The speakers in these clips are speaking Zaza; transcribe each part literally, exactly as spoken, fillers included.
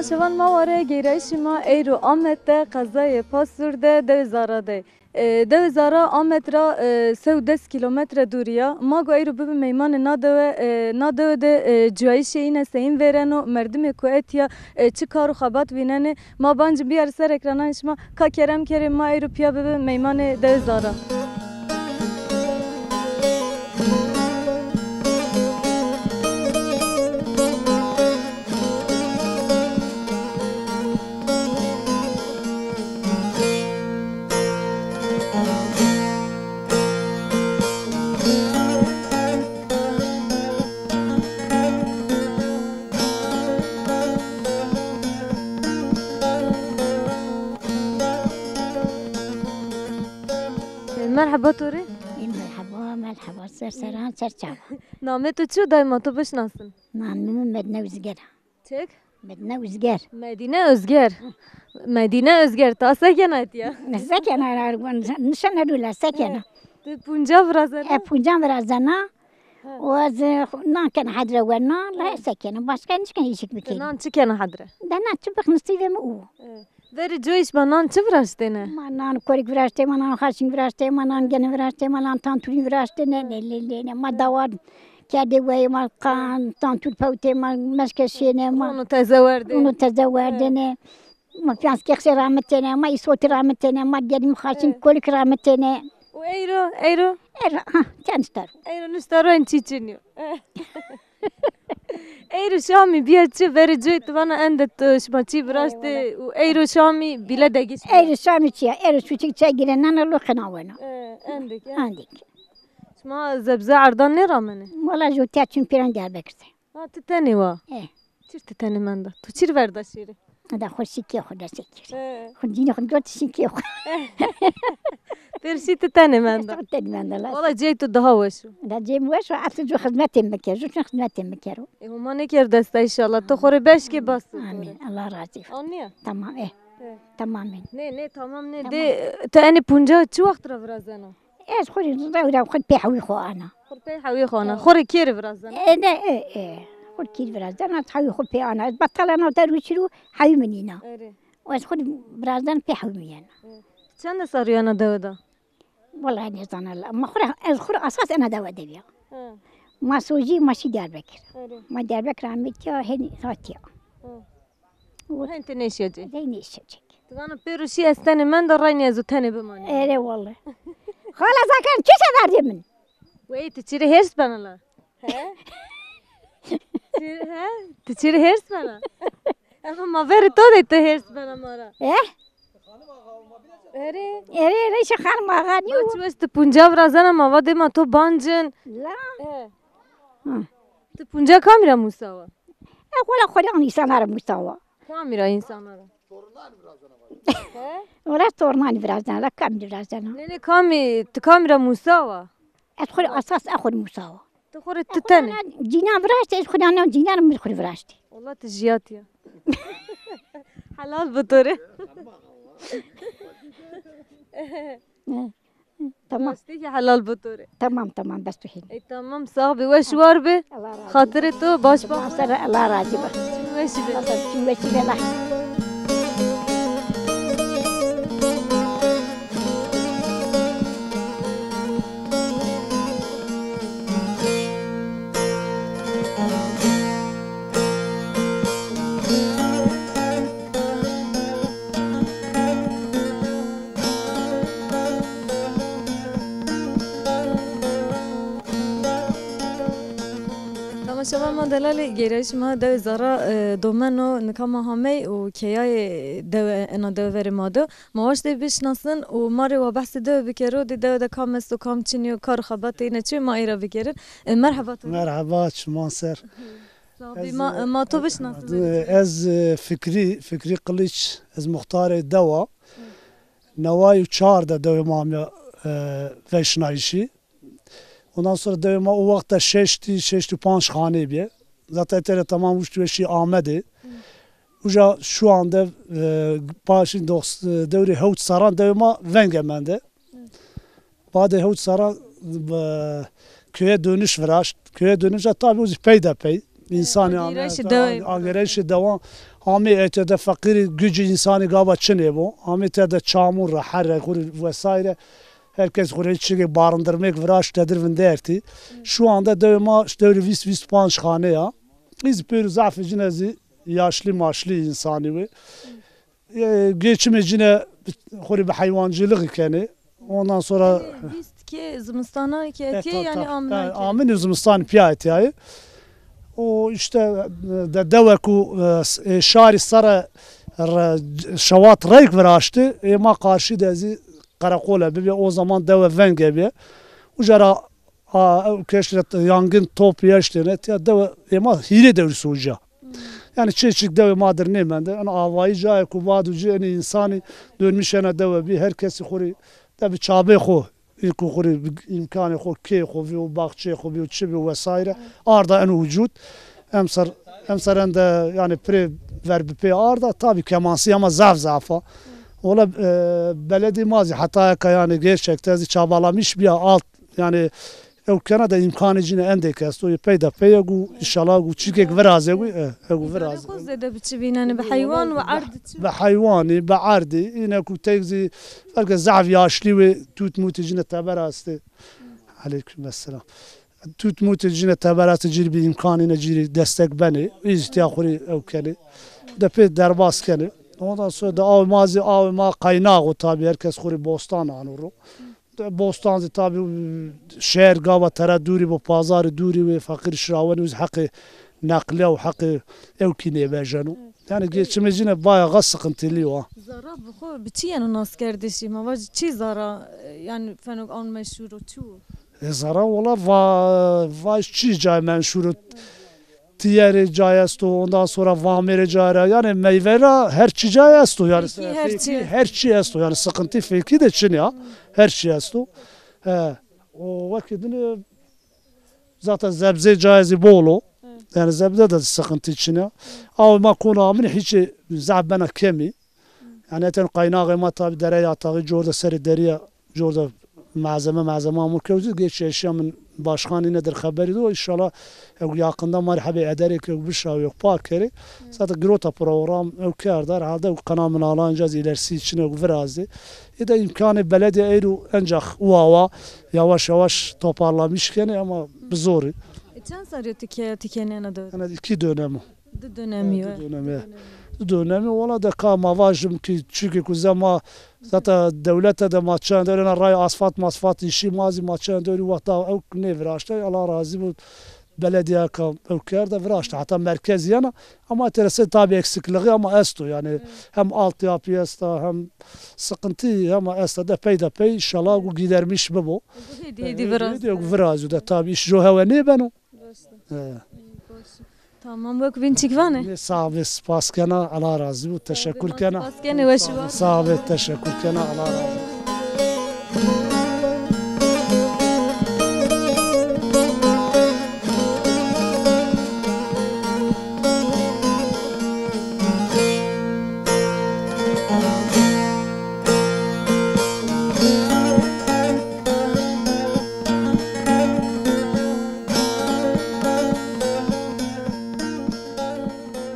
Şevan ma ware geyrayîşî ma eyro Amed de, qezayê Pasûr de, dewê Zara de. E, dewê Zara Amed ra, e, se û des kîlometre dûrî ya. Ma go eyro bibi meymanê na dewe, e, na dewe de, e, cuyayîşê îne seyîn vêreno, merdimê ku etîya, e, çi kar û xebat vînenê. Ma bancî bîyarî ser ekrananê şima. Ka kerem kerê ma eyro pîya bibi meymanê dewê Zara. Merheba to rê. Ê, merheba, merheba. Ser seran, ser çavan. Namê to çi yo, dayê ma to bişinasin? Namê mi Medine Uzger a. Çek? Medine Uzger. Medine Özger. Medine Özger, ta se kena etîya? Se kena, nişena rula, se kena. Ti punca virazena? E, puncan virazena. He. O ez, e, nan kena hedre wena, la se kena. Başka nişken îşik bikin. Nan çi kena hedre? De nan çi bix, nisîbê mi o. E. Verê coyî şima nan çi viraştêne? Ma nan korik viraştê, ma nan xaşing viraştê, ma nan gene viraştê, ma nan tanturî viraştêne, ne, ne, ne, ne, ma dawar kerdê weyê, ma qan, tantur pewtê, ma meşke şêne, ma unu teze werdê. Unu teze werdêne. Ma pîyanskê xisê ramitêne, ma îsotî ramitêne, ma genim xaşing kolik ramitêne. Û eyro, eyro? Eyro, ha, çend star. Eyro nişta ro en çî çinî yo. Eyro şamî bîya çi, verê coyî ti vana ende tu şima çî viraştê û eyro şamî bîle degiş bîya. Eyro şamî çi ya? Eyro çuçik çay girênena lo qina wena. E, endik, e. Endik. Şima zebze erdan nêramenê? Wala jû tîya çin pîran Diyarbekir de. Ha, ti tenê wa? E. Çir ti tenê menda? Tu çir verda şêrê? Da xo şîkê xo dest kir. He. Xo cînê xo girot şîkê xo. Pêr şî ti tenê menda. Xo tenê menda la. Wala cey tu daha weş o. Da cey mi weş o, ez tu xizmetê mi kero, tu xizmetê mi kero. E, Homa nêker desta înşallah. Tu xo rê beş kê bas o. Amîn. Allah razî bo. Anîya? Tamam, e. He. Tamam, e. Nê, nê, tamam nê. Tamam. De, tu enê punca çi wext ra virazena? Ez xo rê rew rew xo pê hewî xo ana. Xo pê hewî xo ana. E. Xo rê kêrî virazena? E, ne, e, e. Xo kêrî virazena, ez hewî xo pê ana. Ez betala na derwi çiro hewî mi nîna. Erê. Ez xo virazena pê hewî mi yena. E. Çend serrî yena dewe de? Wellahî nêzana la. Ma xo rê, ez xo rê esas ena dewe de bîya. Hı. Ma sojî ma şî Diyarbekir. Erê. Ma Diyarbekir amî tîya, hênî ha tîya. Hı. Û hen ti nêşîya cê? Dey nêşîya cê. Ti vana pêro şî ez tenê menda, raynî ez û tenê bimanî. Erê wele. Xala Zakan, çi se verdê min? Wey, ti çi rê hêrs bena la? He? Çi, he? Ti çi rê hêrs bena? Ema ma verê to de ti hêrs bena ma ra. He? Erê. Erê, erê, şi Xanim Axa nîyo. Ma çi wes ti punca virazena ma va dê ma to bancin. La. He. Hı. Ti punca kamî ra musawa? E, wela xo rê an însana ra musawa. Kamî ra însana ra? He? Wela tornanî virazena, la kamî virazena. Nê, nê, kamî, ti kamî ra musawa? Ez xo rê esas e xo rê musawa. Ti xo rê ti tenê? Cînan viraştê, ez xo rê ana cînan mi xo rê viraştê. Wela ti jiyatî ya. Helal bo to rê. Hı. Tamam. Rastî ki helal bo to rê. Tamam, tamam, bes tu hîn. Ey tamam, sax bî, weş war bî. Allah razî bo. Xatirê to baş ba. Tamam, ser Allah razî bo. Weş bî. Tamam, weş bî, Allah. Temaşevan ma delalî, geyrayîşê ma dewê Zara, e, domeno, nika ma hamey û keyayê dewe, ena dewe verê ma de. Ma waştê bişinasin û ma rê wa behsê dewe bikero, dê dewe de kam esto, kam çinî yo, kar û xebatê îne çi yo, ma ey ra bikerin. E, merheba to. Merheba, çiman ser. Sax bî, ma, ma to bişinasin. Ez, e, Fikrî, Fikrî Kiliç, ez muxtarê dewa. Neway û çar de dewê ma amya, e, veşnayîşî. Ondan sonra dewê ma o wexta şeştî, şeştî û panc xanê bîye. Zaten tere tamam uştî ve şî Amedê. Uca şu ande, e, paşî dox-, e, dewrê hewt serran dewê ma venge mende. Badê hewt serran, e, köye dönüş viraşt. Köye dönüş de tabi o zî pey de pey. İnsanî ame, agêrayîşê dewan. Amê etya de feqîrî, gücü insanî gava çinê bo. Amê te de çamur ra, herre, xurî vesaire. Herkes xurî çigê barındırmek viraşt tedir vindertî. Şu anda dewê ma işte öyle vîst vîst panc xane ya. Biz pêro zafê cine zî yaşlı maşlı insanî wê. E, geçimê cine xurî bi heywancılığı kenê. Ondan sonra Vîst ke zimistana ke E, etîye, ta- yani ta- amina ha, ke. Amîn û zimistan piya etiyayê. O işte, e, de dewe ku, e, s- e, şarî sere re, şewat reyk viraşti. E, ma karşı de zî qereqole bibê. O zaman dewe venge bê. Uca ra, a, ew keşre yangın top yeştêne. Tiya dewe, e, ma hîrê dewrî soca. Yani çê çik dewê ma dir nêmende. En avayî cayê ku vadu ci, enê insanî dönmüş ena dewe bî. Her kesî xurî de bi çabê xo, ilku xurî, bi îmkanê xo, kê xo vîyo, baxçeyê xo vîyo, çi vîyo vesaire. Arda eno ucud. Emser, emser ende yani pirê ver bi pê arda. Tabi kemansî ama zaf zaf a. Ola, e, belediye ma zî heta eka yani gerçekten zî çabalamış bîya alt yani ew kena de îmkanê cîne endêk esto. Yê pey de pey egu, înşallah egu çîkek virazê egu, e, egu virazê. Xo zêde bi çi vînenê, bi heywan, bi erd çi? Bi heywanî, bi erdî, îne ku tek zî belkî zaf yaşlî wê, tut mutê cîne teber estê. Aleyküm selam. Tut mutê cîne teber estê, cîrî bi îmkanî ne cîrî destek benê. Îz tiya xurî ew kenê. De pê derbas kenê. Ondan sonra da aw ma zî, aw ma qaynax o tabi, herkes xurî bostan ano ro. De bostan zî tabi, şehir gava tera dûrî bo, pazarî dûrî wê, feqîr şirawenî wî zî heqê neqliya û heqê ewkî nêvejeno. Yani geçimê cîne bayağı sıkıntılı o. Zara bi xo bi çi yeno naskerdişî? Ma vaj çi zara, e, yani fenok an meşhur o, çi o? E, zara wala va, vaj çi cay menşur o. Tiyerê cay esto, ondan sonra vamêrê cay ra, yani meyve ra her çi cay esto, yani fekî, her çi. Fekî, her çi esto, yani sıkıntı fekî de çin ya, her çi esto. He, o wekî dine zaten zebzê cay zî bol o, yani zebze de sıkıntı çin ya. Aw ma kona amine hiç zaf bena kemî. Yani eten qaynaxê ma tabi dereyê Ataxî cor de serê derî ya, cor de malzeme, malzeme amûr kewzî, geç eşya min başkan îne dir xeberî do. Înşallah ew yakında ma rê hebê ederê ke ew bişawî, ew pak kerê. Zaten girota program ew kerda, herhalde ew qena min alan ca zî ilerisi için ew virazê. Ê de îmkanê belediye eyro encax uwawa yavaş yavaş toparlamış kenê ama bi zorî. E, çend serrî tu ke-, tu kenê ena dewe? Ena iki dönem o. Di dönemî. Ha, yo. Di dönemî. Di dönemî wala de ka ma vajim ki, çünkü ku zema zaten dewlete de ma çend dewrena ray asfalt masfalt işî ma zî ma çend dewrî wexta ew nêviraşte. Allah razî bo, belediye ka ew kerde viraşte. Hatta merkez yana ama terese tabi eksikliği ama esto yani hem altyapı esta hem sıkıntı ama esta de pey de pey inşallah bu gidermiş bibo. Hêdî hêdî viraz. Hêdî virazî de tabi iş jo hewe nêbeno. Baş. He. Baş. Tamam, wek bîn çik vanê? Sağ be, spas kena, Allah razî bo, teşekkür kena. Spas kenê, weş û war. Sağ be, teşekkür kena, Allah razî bo.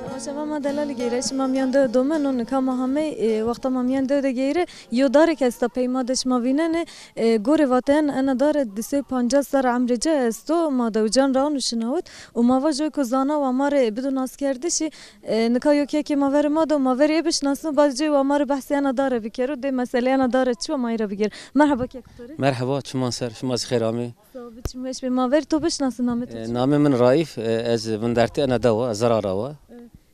Ama şeva ma delalî geyre, şima mîyan dewe domeno, nika ma hamey, e, wexta ma mîyan dewe de geyre, yo darêk esta pey ma de şima vînenê, e, gorê vateyan ena dare di sey pancas serre emrê ci esto, ma dewican ra û şinawit û ma vajo ku zana wa ma rê bido naskerdişî, e, nika yo kekê ma verê ma de û ma verê ê bişinasno, bad cê wa ma rê behsê ena dare bikero, dê meselê ena dare çi wa ma ey ra bigêr. Merheba kek, to rê. Merheba, çiman ser, şima zî xêr amê. Sağ ol, biçim weş be. Ma ver to bişnasin, namê to çi? E, namê min Raif, e, ez vindertê ena dewa, ez Zirara wa.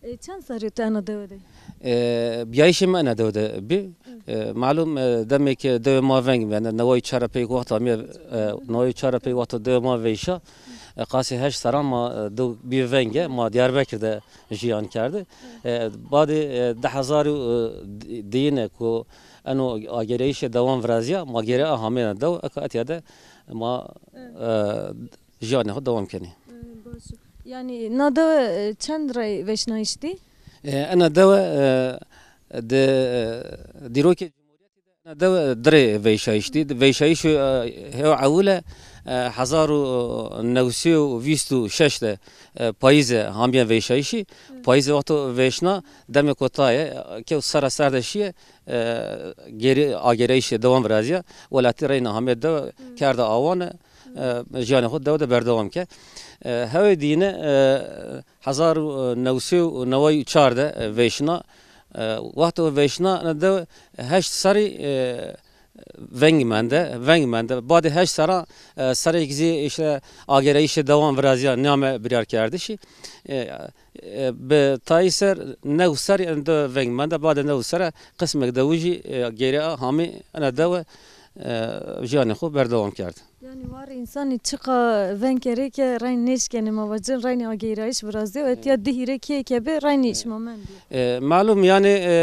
E, e, çend serrî tu ena dewe de? E, biyayîşê mi ena dewe de bi. E, malum, e, demê ke dewê ma veng bî, yani neway çar pey wexta mi, e, neway çar pey wexta dewê ma veyşa. E, qasê heşt serran ma, e, dew bî venge, ma Diyarbekir de jiyan kerde. E, badê, e, di hezar û, e, diyine ku eno agereyîşê dewan viraziya, ma gere a hamêna dew, eka etya de ma, e, jiyanê xo dewam kenê. E, baş o. Yanî na dewe, e, çend rey veşnayîş dî? E, ena dewe, e, di, e, dîrokê Cumhuriyetî de ena dewe di rey veyşayîş dî. Di veyşayîşê, e, hew ewile, e, hezar û new sey û vîst û şeş de, e, payîze hamiye veyşayîşî. Payîze wexto veyşna, demê kotayê, e, kew sera ser de şîye, e, gêrî agêrayîşê dewan virazîya. Welatî reyna hamiye dewe, kerda awane, e, jiyanê xo dewe de berdewam ke. E, hewê dîne, e, hezar û new sey û neway û çar de, e, veyşna. E, wexto veyşna de heşt serî, e, veng mende, veng mende. Badê heşt seran, e, serêk zî îşte agêrayîşê dewan virazîya, nîyame biryarkerdişî. E, e, bi tayî ser new serî ende veng mende. Badê new sere qismek dewî jî, e, gêrîya hamî ene dewe, e, jiyanê xo berdewam kerd. Yanî war însanî çiqa veng kerê ke reyn nêşkenê, ma vacin reynî agêrayîş virazîyo, etiya di hîrê kê ke bi reynî şima mendî. E, malum yanî, e,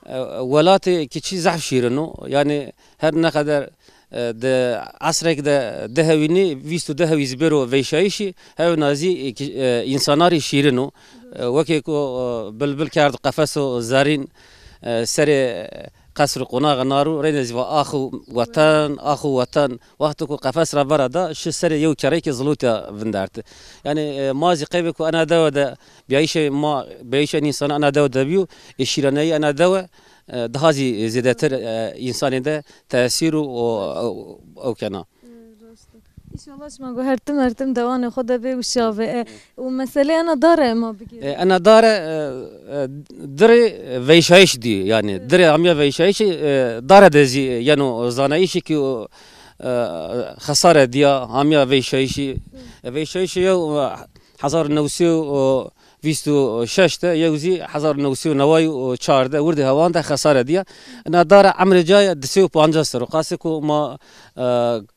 e, welatê kiçî zehf şîrin o. Yanî her ne qeder, e, di esrêk de di hewî nî, vîst û di hewî zî bêro veyşayîşî, hewna zî, e, ki-, e, însanarî şîrin o. E, wekê ku, e, bilbil kerd qefeso zerîn, e, serê qesr û qonaxê na ro, reyna zî va ax û weten, ax û weten. Wexto ku qefes ra vera da, şi serê yew kerreyke zilotîya vinderti. Yanî, e, ma zî qeybê ku ena dewe de biyayîşê ma, biyayîşê însanan ena dewe de bîyo, ê şîraneyî ena dewe, e, daha zî zêdetir, e, însanê de tesîr û, û, û, ew kena. Rast o. Înşallah şima go her tim her tim dewanê xo de bê û şa bê. E, û meselê ena dare ma bigêrê. E, ena dare, e, e, dirê veyşayîş dî, yanî dirê hamiya veyşayîşî, e, dare de zî yeno zanayîşî ki, e, xesare dîya hamiya veyşayîşî. E, veyşayîşî yew, e, hezar û new sey û vîst û şeş de, yew zî hezar û new sey û neway û çar de, wirdê hewan de xesare dîya. Ina dare emrê ca ya di sey û pancas serr o. Qasê ku ma, e,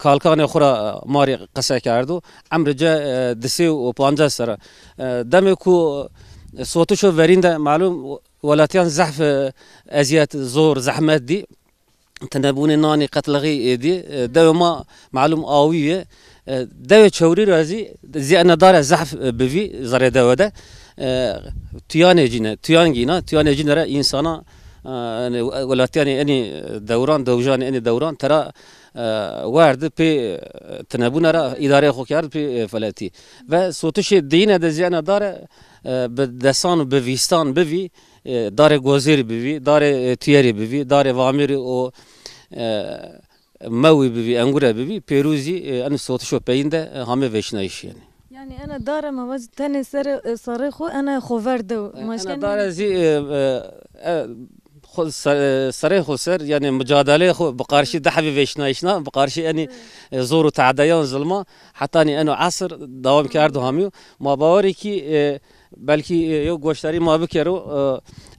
kalkanê xwu ra, e, ma rê qise kerdo, emrê ca, e, di sey û pancas serr o. E, demê ku sotişo verîn de, malum, welatîyan zehf, e, ezîyet, zor, zehmet dî. Tinebûnê nanî, qetlixî, e, dî. E, dewê ma malum awî yê. E, dewê çewrî ra zî, zî ena dare zehf, e, bivî zerê dewe de. E, tuyanê cîne, tuyan gîna, tuyanê cîne ra însana, e, yanî welatîyanê enî dewran, dewjanê enî dewran tera, e, werdi pê, e, tinebûne ra îdareyê xo kerd pê, e, feletî. Ve sotişê diyine de zî ena dare, e, bi desan û bi vîstan bivî, e, darê gozêrî bivî, darê, e, tuyerî bivî, darê vamêrî û, e, mewî bivî, engure bivî, pêrû zî, e, enî sotişo peyîn de, e, hamê veşnayîş yanî. Yanî ena dare ma vacî tenê serê, e, serê xo ena xo ver dew. E, ena dare zî, e, e, e, xo ser-, e, serê xo ser, yanî mucadeleyê xo bi qarşî dehvî veşnayîşna, bi qarşî enî, e, zor û tedeyan, zilma, hetanî eno esir dewam kerdo hamîyo. Ma bawerî kî, e, belkî, e, yew goşdarî ma bikero,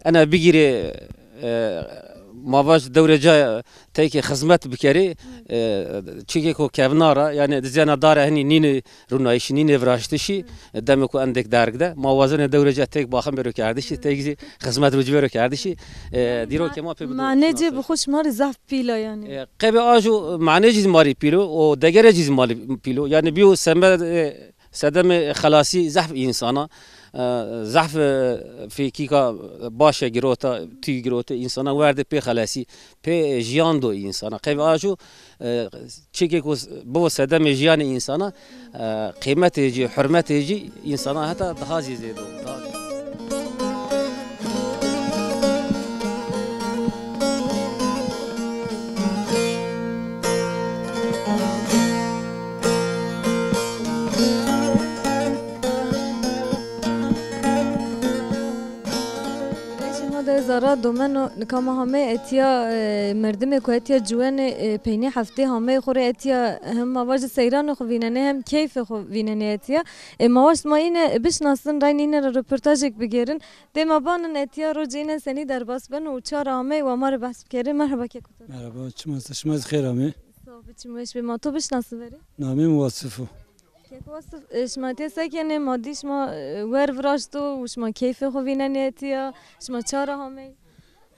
e, ena bigîrê, e, ma vaj dewrê ca teyke xizmet bikerê, e, çîkê ku kevna ra, yanî dizî ena dare henî nînê runayîşî, nînê viraştişî, e, demê ku endêk derg de. Ma wazenê dewrê ca teyk baxim bêro kerdişî, teyk zî xizmet rucî bêro kerdişî, e, dîrokê ma pê bido. Manecê bi xo şima rê zaf pîl a yanî. E, qebê ajo manecî zî ma rê pîl o, û degerê cî zî ma rê pîl o. Yanî bîyo semed, e, sedemê xelasî zehf însana, e, zehf, e, fêkîka başe girota, tî girota, însana werdê pê xelasî, pê jiyan do însana. Qevê ajo, e, çikê ku bibo sedemê jiyanê însana, e, qîmetê cî, hurmetê cî însana heta daha zî zêdo, daha zî. Şima de zara domeno, nika ma hamey etiya, e, merdimê ku etiya ciwenê, e, peynî heftê hamey xo rê etiya hem ma vajî seyranê xo vînenê hem keyfê xo vînenê etiya. E, ma vaj ma îne bişnasin, reyn îne ra roportajêk bigêrin. Dê ma banin etiya rocê îne senî derbas beno û ça ra amey wa ma rê behs bikerê. Merheba keko to. Merhaba, çima se, şima zî xêr amê. Sağ ol, çim weş bê. Ma to bişnasin verê? Namê mi Wasif o. Keko Wasif, e, şima etiya se kenê? Ma dî şima, e, wer viraşto û şima keyfê xo vînenê etiya. Şima ça ra amey?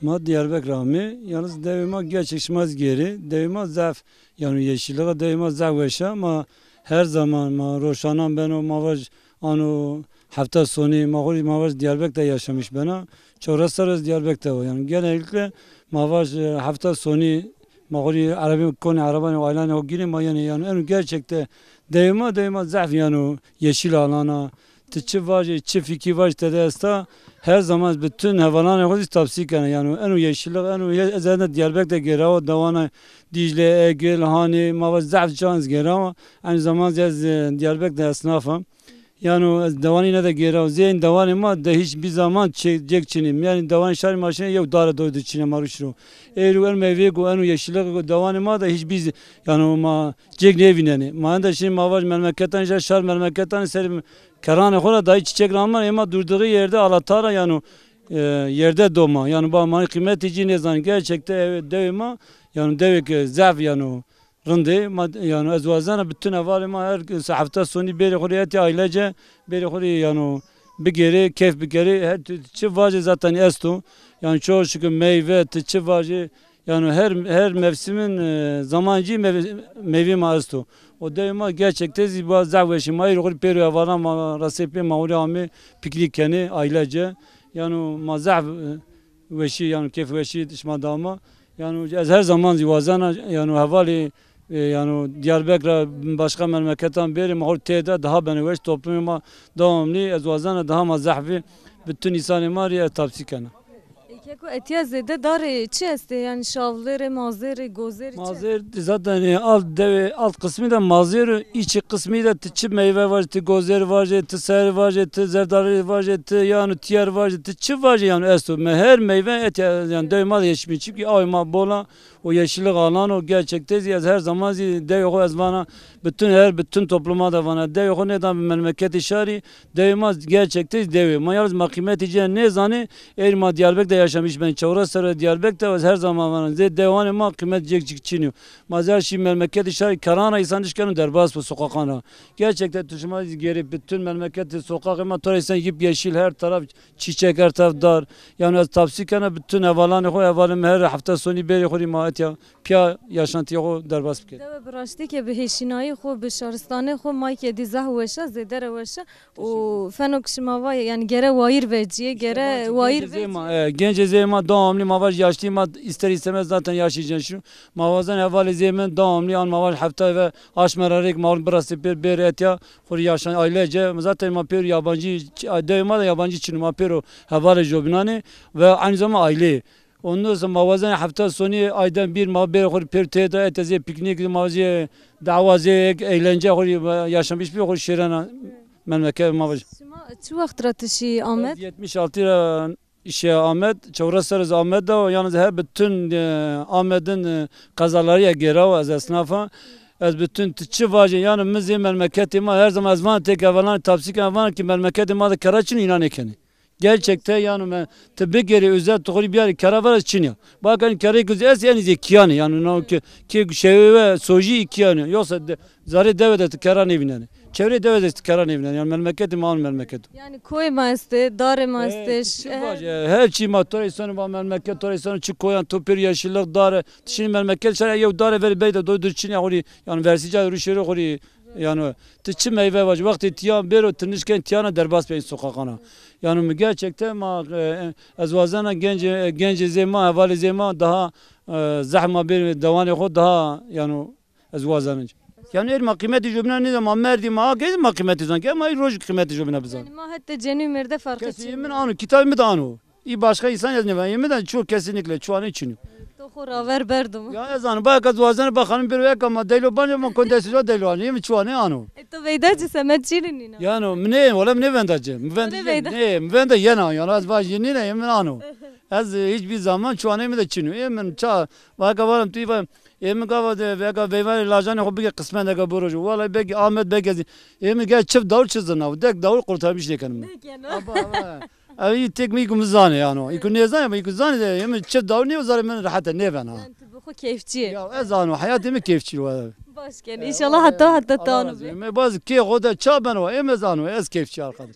Ma Diyarbekir amê. Yalnız dewê ma gerçek şima zî gêrê. Dewê ma zaf, yanî yeşilliğe dewê ma zaf weş a. Ma her zaman ma roşanan beno, ma vaj ano hefta sonî, ma xo rê ma vaj Diyarbekir de yaşamış bena. Çewres serr ez Diyarbekir de wa. Yanî genellikle ma vaj, e, hefta sonî Ma xo rê erebê konê erebanê û aylanê xo gînê ma yenê. Yanî eno gerçekte dewê ma, dewê ma zehf yanî yeşil alana. Ti çi vajê, çi fikî vajê tede esta. Her zaman ez bütün hevalanê xo zî tavsiye kena. Yanî eno yeşillik, eno ye-, ez ena Diyarbekir de gêrawa dewana Dîcle, Egil, Hanê, ma va zehf çan ez gêrawa. Eynî zaman zî ez, e, Diyarbekir de esnaf a. Yanî ez dewanî ne de gêraw. Zê dewanê ma de hîç bî zaman çê-, cêk çinî. Yanî dewanê şarî ma şinê yew dare doy de çinê ma rû şiro. Êrû en meyvêk û eno yeşillik û dewanê ma de hîç bî z-, yanî ma cêk nêvînenê. Ma enda şinê ma vaj memleketan ja şar memleketan serê keranê xo ra dayî çîçek ra ma ê ma durdixî yerde alatara yanî, e, yerde doma. Yanî ba ma qîmetê cî nêzanê. Gerçekte ew dewê ma yanî dewêk zehf yanî rind ê. Ma, yanî ez wazena bütün hevalê ma her hefta sonî bêrê xo rê etya ailece, bêrê xo rê yanî bigêrê, keyf bikerê. Her ti çi vajê zaten esto. Yanî çok şükür meyve, ti çi vajê, yanî her, her mevsimin, e, zaman cî mev-, meyvê ma esto. O dewê ma gerçekte zî ba zaf weş ê. Ma êrî xo rê pêro hevalan ma rastê pê ma xo rê amê piknîk kenê ailece. Yanî ma zaf, e, weşî, yanî keyf weşî şima dama. Yanî ez her zaman zî wazena, yanî hevalê, e, yanî Diyarbekir ra başka memleketan bêrê, ma xo rê têde daha benê weş, toplumê ma devamlî, ez wazena daha ma zehfî, bütün însanê ma rê ez tavsiye kena. E, keko etiya zêde darê çi estê? Yanî şavlêrê, mazêrê, gozêrê çi estê? Mazêr zaten, e, alt dewê, alt qismî de mazêr, îçê qismî de ti çi meyve vajê, ti gozêr vajê, ti ser vajê, ti zerdalî vajê, ti yanî tîyer vajê, ti çi vajê yanî esto. Me her meyve etya yanî dewê ma de yetişmî. Çimkî awê ma bol a, o yeşillik alan o, gerçekte zî ez her zaman zî dewê xo ez vana, bütün her, bütün topluma de vana, dewê xo nêdan bi memleketê şarî, dewê ma gerçekte zî dewê ma. Yalnız ma qîmetê cî nêzanê, êrî ma Diyarbekir de yaşamış ben, çewres serre Diyarbekir de, ez her zaman vana, zê dewanê ma qîmet cêk çinî yo. Ma zî şî memleketê şarî keran ra însan nişkeno derbas bo soqaqan ra. Gerçekte tu şima zî gêrê bütün memleketê soqaqê ma to ra însan yip yeşil her taraf çîçek her taraf dar. Yanî ez tavsiye kena bütün hevalanê xo, hevalê mi her hefta sonî bêrê xo rê ma etya pîya yaşantîyê xo derbas bikerê. Dewe bi raştî ke bi hêşînayî xo, bi şaristanê xo may ke dî zaf weş a, zêde ra weş a. Û feno ke şima va, yanî gere wayîr vecîyê, gere wayîr vecîyê. Gencê zê ma, e, gencê zê ma devamlî ma vaj yaşlî ma ister istemez zaten yaşî cênşî. Ma wazena hevalê zê mi devamlî an ma vaj hefta ve aşme ra rêk ma birastê pêr bêr etya. Xo rê yaşan ailece, zaten ma pêro yabancî, dewê ma de yabancî çin o, ma pêro hevalê jobînan ê ve aynî zaman aîle. Ondan sonra ma wazena hefta sonî ayden bir ma bêrê xo rê pêro têde, etya zê piknîk, ma zê dawa zê ek eğlence xo rê yaşamış bî xo rê şêrena memleket ma vaj. Şima çi wext ra ti şî Amed? Ez yetmiş altı ra şîya Amed, çewres serre ez Amed de, yalnız her bütün, e, Amedin, e, qezalarî ya gêrawa, ez esnaf a. Ez bütün ti çi vajê, yanî mi zê memleketê ma her zaman ez vana têk hevalan tavsiye kena, vana ki memleketê ma de kera çin o, înan nêkenê. Gerçekte yanî me ti bigêrê özel tu xo rê biyarê kera vera çin ya. Bakanî kereyê ku zî est, enî zî kîyan ê. Yanî no ki, ki şewe ve sojî kîyan ê. Yoksa de, zarê dewe de ti kera nêvînenê. Çevrê dewe de ti kera nêvînenê. Yanî memleketê ma an memleket o. Yanî koyê ma estê, darê ma estê. Çi vajê, her çî ma to rê îsano va memleket, to rê îsano çi koyan, to pêro yeşillik, dare. Ti şinî memleket şarî yew dare verê bey de doy dur çin ya xo rê, yanî versica rû şêro xo rê. Yanî ti çi meyve vajî, wextê tîyan bêro ti nişken tîyana derbas bê soqaqan ra. Yanî mi gerçekte ma, e, ez wazena gencê, e, gencê zê ma, hevalê zê ma daha, e, zehf ma bêrê dewanê xo daha, yanî ez wazena. Yanî êr ma qîmetê jobînan nêda, ma merdî ma, a ke ma qîmetê zan ke, ma roj qîmetê jobîna bizan. Yanî ma hetê cenî û mêrde ferqî çin o. Kesê min ano, kitabê mi de ano. Î başka însan ez nêvana. Ê mi de ço kesinlikle çiwanê çin o. To xo raver berdo mi? Ya ez ano, ba eka ez wazena ba xanim bêro eka ma deylo bence ma kondesî ra deylo ano. Ê mi çiwanê ano. E to veyda ci semed çinî nîna? Yanî mi nê, wele mi nêvenda ci. Mi venda nê, mi venda yena yanî ez vajî nîna, ê mi ano. Ez, e, hiçbir zaman çiwanê mi de çin o. Ê min ça, ba eka varam tu va, ê mi gava de, eka veyvanê lajanê xo bigê qismet eka biro jû. Wellahî belkî Amed belkî ez, ê mi gel çift dawul çi zina. Dek dawul kurtarmış nêkeno mi. Nêkeno. Aba, aba. Ew î tek mi îku mi zanê yanî. Îku nêzanê, îku zanê de, yê mi çi dawul nîyo, zarê min rehet e, nêvena. Yanî tu bi xo keyfçî yê? Ya ez ano, heyatê mi keyfçî wa. Baş kenî. Înşallah heta heta tano bê. Me baz kê xo de ça beno, ê mi zano, ez keyfçî arkadaş.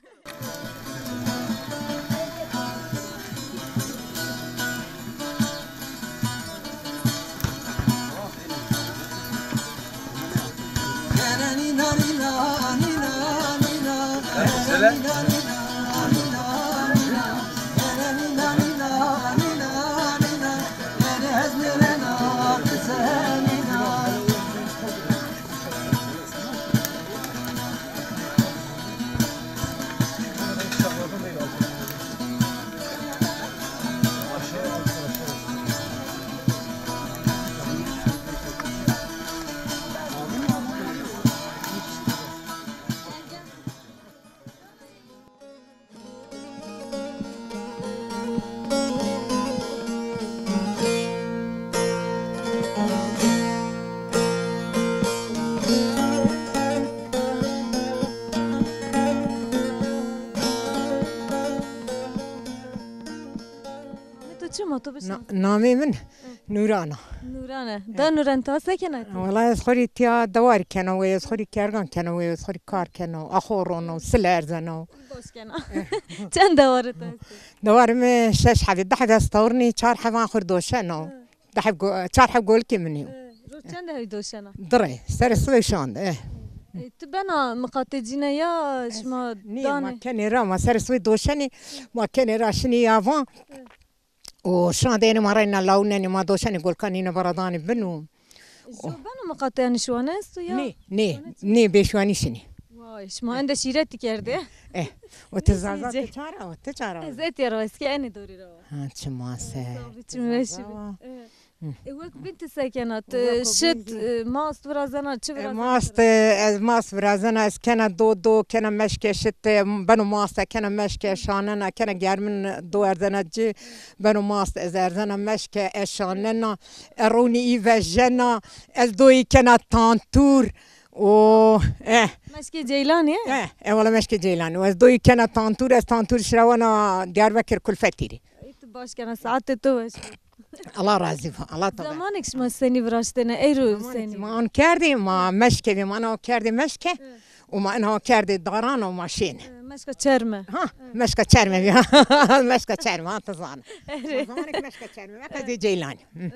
Ma to bişnasin. Na-, namê min Nûran a. Nûran e. Da Nûran, ta se kena ti? Wela ez xo rê tiya dewar kena wê, ez xo rê kergan kena wê, ez xo rê kar kena, axo rono, sil erzeno. Baş kena. Çend dewar to estê? Dewar mi şeş hebî, di heb ez tewrnî, çar heban xo rê doşeno. Di heb go-, çar heb golikê min yo. Roj çend heb doşena? Di rê, serê sibê şan de, eh. E, ti bena miqatecîne ya şima danê? Nê, ma kenê ra, ma serê sibê doşenê, ma kenê ra şinê yavan. Û şina de ênê ma reyna lawunenê, ma doşenê golkan ênê bara danê bin û. Jo beno miqate, yanî şiwane esto ya? Nê, nê, nê, bêşiwanî şinê. Vay, şima ende şîretî kerdê. Eh, o ti Zaza, ti çara, o ti çara. Ez etya ra, ez kî enê dorî ra wa. Ha, çi mase. Sabî, çi weş bî. E, wek bîn ti se kena? Ti şit, e, mast virazena, çi virazena? Mast, e, ez mast virazena, ez kena do, do, kena meşke şit, e, beno mast, e, kena meşke şanena, kena germin do erzena ci, beno mast, ez erzena meşke, ez şanena, e, ronî î vejena, ez doyî kena tantûr, o, e. Meşkê ceylanî, e? E, e, wela meşkê ceylanî. Ez doyî kena tantûr, ez tantûr şirawena Diyarbekir kulfetî rê. Ey, ti baş kena, saetê to weş bo. Allah razî bo. Allah to be. Zemanek şima senî viraştêne, eyro senî? Ma an kerdê, ma meşke vê, ma ana kerdê meşke. Û ma ina kerdê daran û ma şêne. E, meşka çerme. Ha, meşka çerme vê. Meşka çerme, ha, ti zana. Erê. Ma zamanek meşka çerme, meşka zê ceylanî. Hı.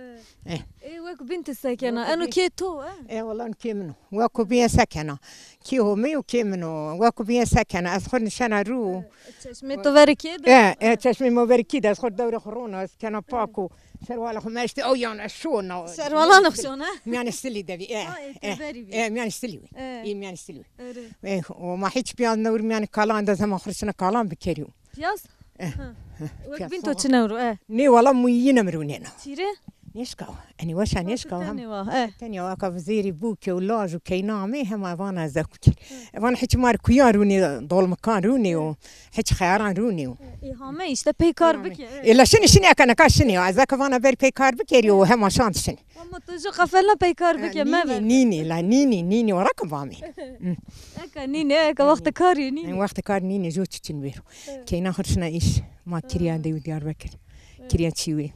E, wek bîn ti se kena? Eno kê to, e? E, wela eno kê min o. Weko bîye se kena. Kê Homey û kê min o. Weko bîye se kena. Ez xo nişena rû. E, çeşmê to verê kê de? E, e, çeşmê ma verê kê de. Ez xo dewrê xo rona. Ez kena pak û şerwala xo meştî. Ew yan ez şona. Şerwalan xo şona? Mîyanê silî de vî. E, ha, e, e, têberî vî. E, mîyanê silî wî. E. Ê mîyanê silî wî. Erê. E, û ma hîç pîyaz newr mîyanê kalan de, ez hema xo rişina kalan bikerî. Pîyaz? Eh, wek bîn to çi newro, eh? Nê, wela muyîne mi rûnêna. Çîrê? Nêşka wa. Enî weşa nêşka wa hem. Tenê wa, eh. Tenê wa, eka vizêrî bûke û laj û keyna amê, hema vana ez eku kir. Eh. Vana hiç mar kuyan rûnê, dolmikan rûnê û hiç xeyaran rûnê û. Eh, ê hame îşte pey kar bike, eh. Ê la şinî, şinî eka nika şinî ya. Ez eka vana ber pey kar bikerî û hema şand şinî. Ama tu jû qefelna pey kar bike, mever. Nînê, nînê, la nînê, nînê, ora ke bamê. Eka nînê, eka wextê karî nînê. Wextê kar nînê, jû çiçin vêro. Keyna xirşina îş, ma kirîya dew Diyarbekir. Kirîya çî wê.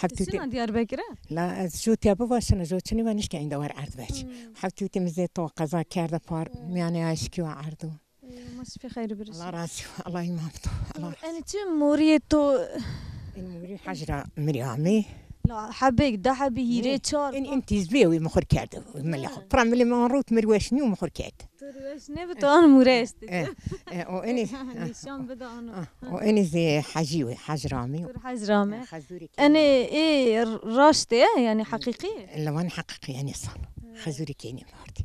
Heftê. Şina Diyarbekir e? La ez jû tiya biva şina, jû çinî va nişke ênda wer erd vec. Heftê tê mi zê to qeza kerde par, mîyanê aşkî wa erdo. Ê, ma şifê xeyr birijî. Allah razî bo. Allah îman bi to. Allah razî. Enê çi morîyê to? Enê morî hecra mi rê amê. La hebêk, di hebî, hîrê, çar. Enê, enê tîzbîye wî mi xo rê kerde. Milê xo. Pira milê mi an rot mi rê weş nîyo, mi xo rê kerde. To rê weş nêbi, to an mûre estê. E, e, o enê. Nîşan bide ano. O enê zê hecî wê, hecra mi. Tur hecra mi. Xezûrê kê. Enê ê raştê, yanî heqîqî? Lewan heqîqî, enê san. Xezûrê kê nê vardî.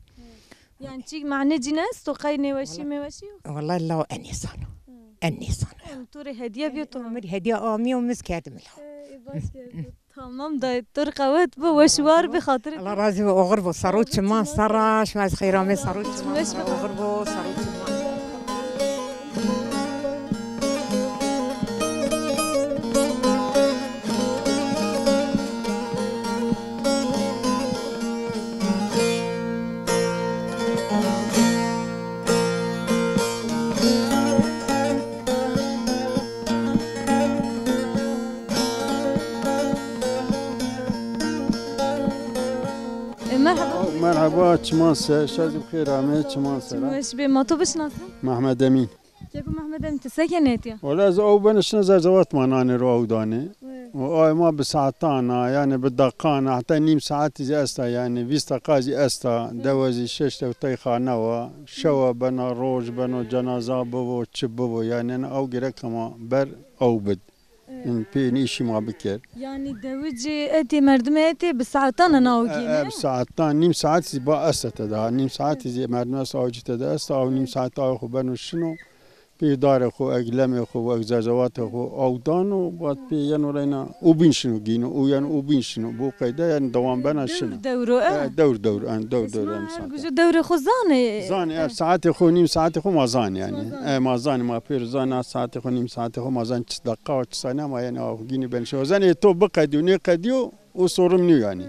Yanî çî mane cîne esto, qey nêweşî mêweşî yo? Wela law en nêzano. En nêzano. Yanî to rê hediye bîyo to? Mi rê hediye amîyo, mi zî kerdim law. Ê, baş kerdo. Tamam dayê, to rê qewet bo, weş war bî, xatirê to. Allah razî bo, oxir bo, saro çiman ser ra, şima zî xeyr amê, saro çiman. Weş bo. Oxir bo, saro çiman. E, merheba. Merheba, çiman ser, şazî bi xêr amê, çiman ser. Çim weş bê, ma to bişinasin? Mehmed Emîn. Keko Mehmed Emîn, ti se kenê etiya? Wela ez aw bena şina Zerzevat ma nanê ro aw danê. Û ay ma bi saetan a, yanî bi deqan a, heta nîm saetî zî esta, yanî vîst deqa zî esta, dewe zî şeş dew tey xane wa, şewe bena, roj beno, cenaza bibo, çi bibo, yanî aw gerek ma ber aw bid. În pê nîşî ma biker. Yanî dewicî etê, merdimê etê, bi saetan ana aw gînê? E, bi saetan, nîm saet zî ba esta tede ha. Nîm saetî zî merdimê esta, awcî tede esta, aw nîm saet aw xo beno şino. Pê darê xo, eg lemê xo, eg zerzevatê xo aw dano, bad pê yeno reyna û bîn şino gîno, û yeno û bîn şino. Bo qeyde yanî dewam bena şino. Dewr dewr o, e? E, dewr dewr, en dewr dewr, en saet. Gujo dewrê xo zanê? Zanê, e, saetê xo, nîm saetê xo ma zanê yanî. E, ma zanê, ma pêro zanê, saetê xo, nîm saetê xo ma zanê, çi deqa wa, çi saniye ma yanî aw gînî ben şino. Zanê to biqedîyo, nêqedîyo, o sorum nîyo yanî.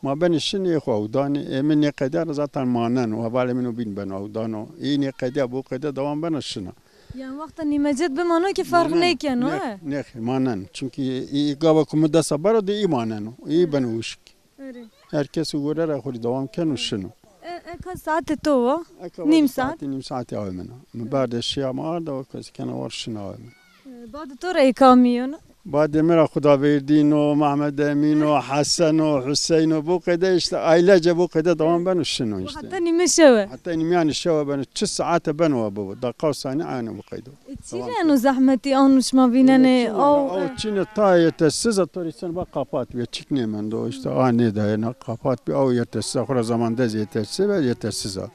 Ma benê şinê ê xo aw danê, ê mi nêqedîya ra zaten maneno, hevalê min o bîn beno aw dano. Ê nêqedîya, bo qede dewam bena şina. Yani wexta nîmecet bimano ki ferq nêkeno, he? Nêxir, maneno. Çunkî î, î gava ku mi desa bara de î maneno. Î beno wişk. Erê. Her kes û gore ra xo rê dewam keno, şino. E, eka saetê to wa? Eka nîm saet? Nîm saetê awe min a. Mi berde şiya mi arda, o kes kena war şina awe min. E, badê to ra ê kamî yeno? Badê mi ra Xudaverdîn o, Mehmed Emîn o, Hesen o, Huseyn o, bu qeyde îşte aîlece bu qeyde dewam beno şino îşte. Heta nîmê şewe? Heta nîmîyanê şewe beno, çi saete beno wa bibo. Daqa û sanî ayno bu qeyde. E, çî rê eno zehmetî ano şima vînenê? Aw, aw, e, çîne ta yetersiz a, to rê sen ba qapat bîye, çik nêmendo, îşte a nêdayena qapat bî, aw yetersiz a, xo ra zamande zî yetersiz be, yetersiz a.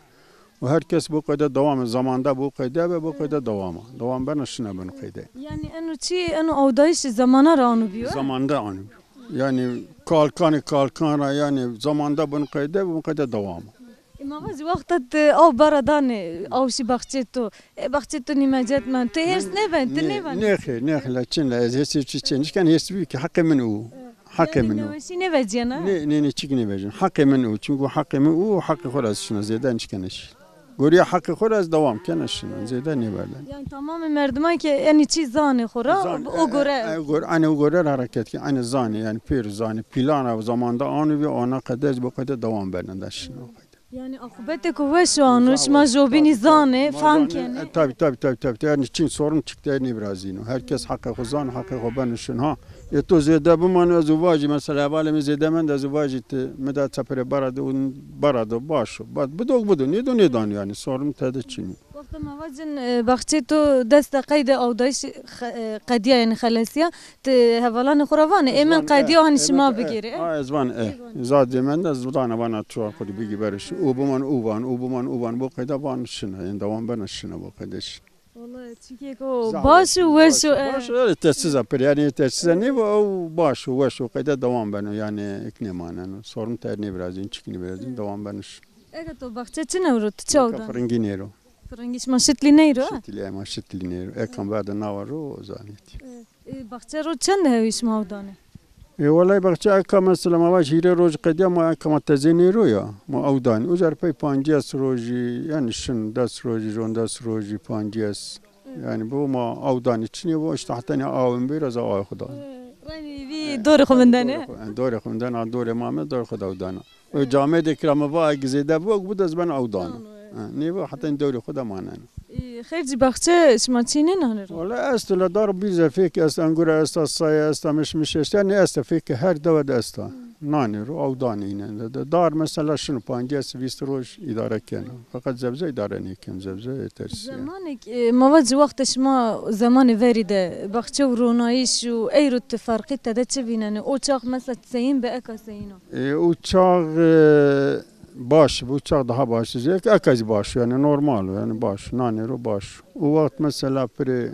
Û her kes bu qeyde dewam e, zamanda bu qeyde be, bu qeyde dewam a. Dewam bena şina beno qeyde. Yani eno çî, eno awdayîş zamana ra ano bîyo, e? Zamanda ano bîyo. Yani kalkanê kalkan ra, yani zamanda beno qeyde, bu qeyde dewam a. E, ma vajî wexta ti aw bara danê, aw şî baxçê to. E, baxçê to nîmecet mend. Ti hêrs nêben, ti nêben? Nêxê, nêxê, la çin la, ez hêrsê çi çin. Nişken hêrs bî ki heqê min o. Heqê min o. Nêweşî nêvecîyena? Nê, nê, nê, çik nêvecîn. Heqê min o. Çunku heqê min o, heqê xo ra ez şina, zêde nişken ez şî. Gorîya heqê xo ra ez dewam kena şina, zêde nêverden. Yani tamamê merdiman ki enî çî zanê xo ra, o gore. E, e, gor-, ene o gore ra hereket ki, ene zanê, yani pêro zanê. Plan ra zamanda ano bî, ana qede ez bu qede dewam bena da şina. Yani aqibetêko weş o ano, şima jobînî zanê, fehm kenê. E, tabî, tabî, tabî, tabî. Yani çin sorun çik de nêvirazîno. Her kes heqê xo zano, heqê xo beno şin ha. Ê to zêde bimano, ez û vajî, mesela hevalê mi zêde mend, ez û vajî ti mi da çeperê bara de, un bara de baş o. Ba-, bido, bido, nêdo, nêdano yani. Sorun tede çin o. Wexta ma vacin, e, baxçê to dest de qeyde awdayîş xe-, e, qedîya, yani xelesîya, ti hevalanê xo ra vanê, ê min qedîya, hanî şima bigêrê, e? A, ez van, e. Zadê mend ez dana vana çuwa xo rê bigî bere şi. Û biman, û van, û biman, û van. Bu qeyde van şina, yani dewam bena şina bu qeyde şi. Wallahî çikêko baş û weş o, e. Baş o, yetersiz a pir, yani yetersiz a nêbo, ew baş û weş o, qeyde dewam beno, yani ik nêmaneno. Sorun ter nêvirazîn, çik nêvirazîn, dewam beno şi. Eka to baxçe çin ewro, ti çi aw danê? Firingî nêro. Firingî şima şitlî neyro, ha? Şitlî, ema şitlî nêro. Eka verda nawa ro, o zanî. E, e, baxçe ro çend hewî şima aw danê? E, wellahî baxçe eka mesela ma vaj hîrê roj qedîya ma eka ma tezê nêro ya. Ma aw danî. Uca rê pey pancîyes rojî, yani şin des rojî, jon des rojî, pancîyes. Yani bu ma aw danî. Çinê bu işte heta ne awin bir ez aw xo danî. Renî vî dorê xo vindenê? Dorê xo, dorê xo vindenê, dorê ma me, dorê xo de aw dana. O camêrdê kira mi va, eg zêde bo, eg bido ez ben aw dano. Dano, e. Ha, nêbo heta dewrê xo de maneno. E, xêr cî baxçe şima çî nênanê ro? Wala esto la dar bir zefêk est, engure esta, saye esta, mişmiş est, yani esta fêk her dewe de esta. Hmm. Nanê ro, aw danê înen de. De dar mesela şino pancîyes vîst roj îdare keno. Feqet zebze îdare nêkeno, zebze yetersiz ya. Zemanêk, e, ma vacî wexta şima zemanê verî de baxçe û ronayîş û eyro ti ferqî tede çi vînenê? O çax mesela seyîn bi eka seyîn o? E, o çax, e, baş, bu çax daha baş. Ek-, eka zî baş, yani normal, yani baş. Nanê ro baş. O wext mesela pirê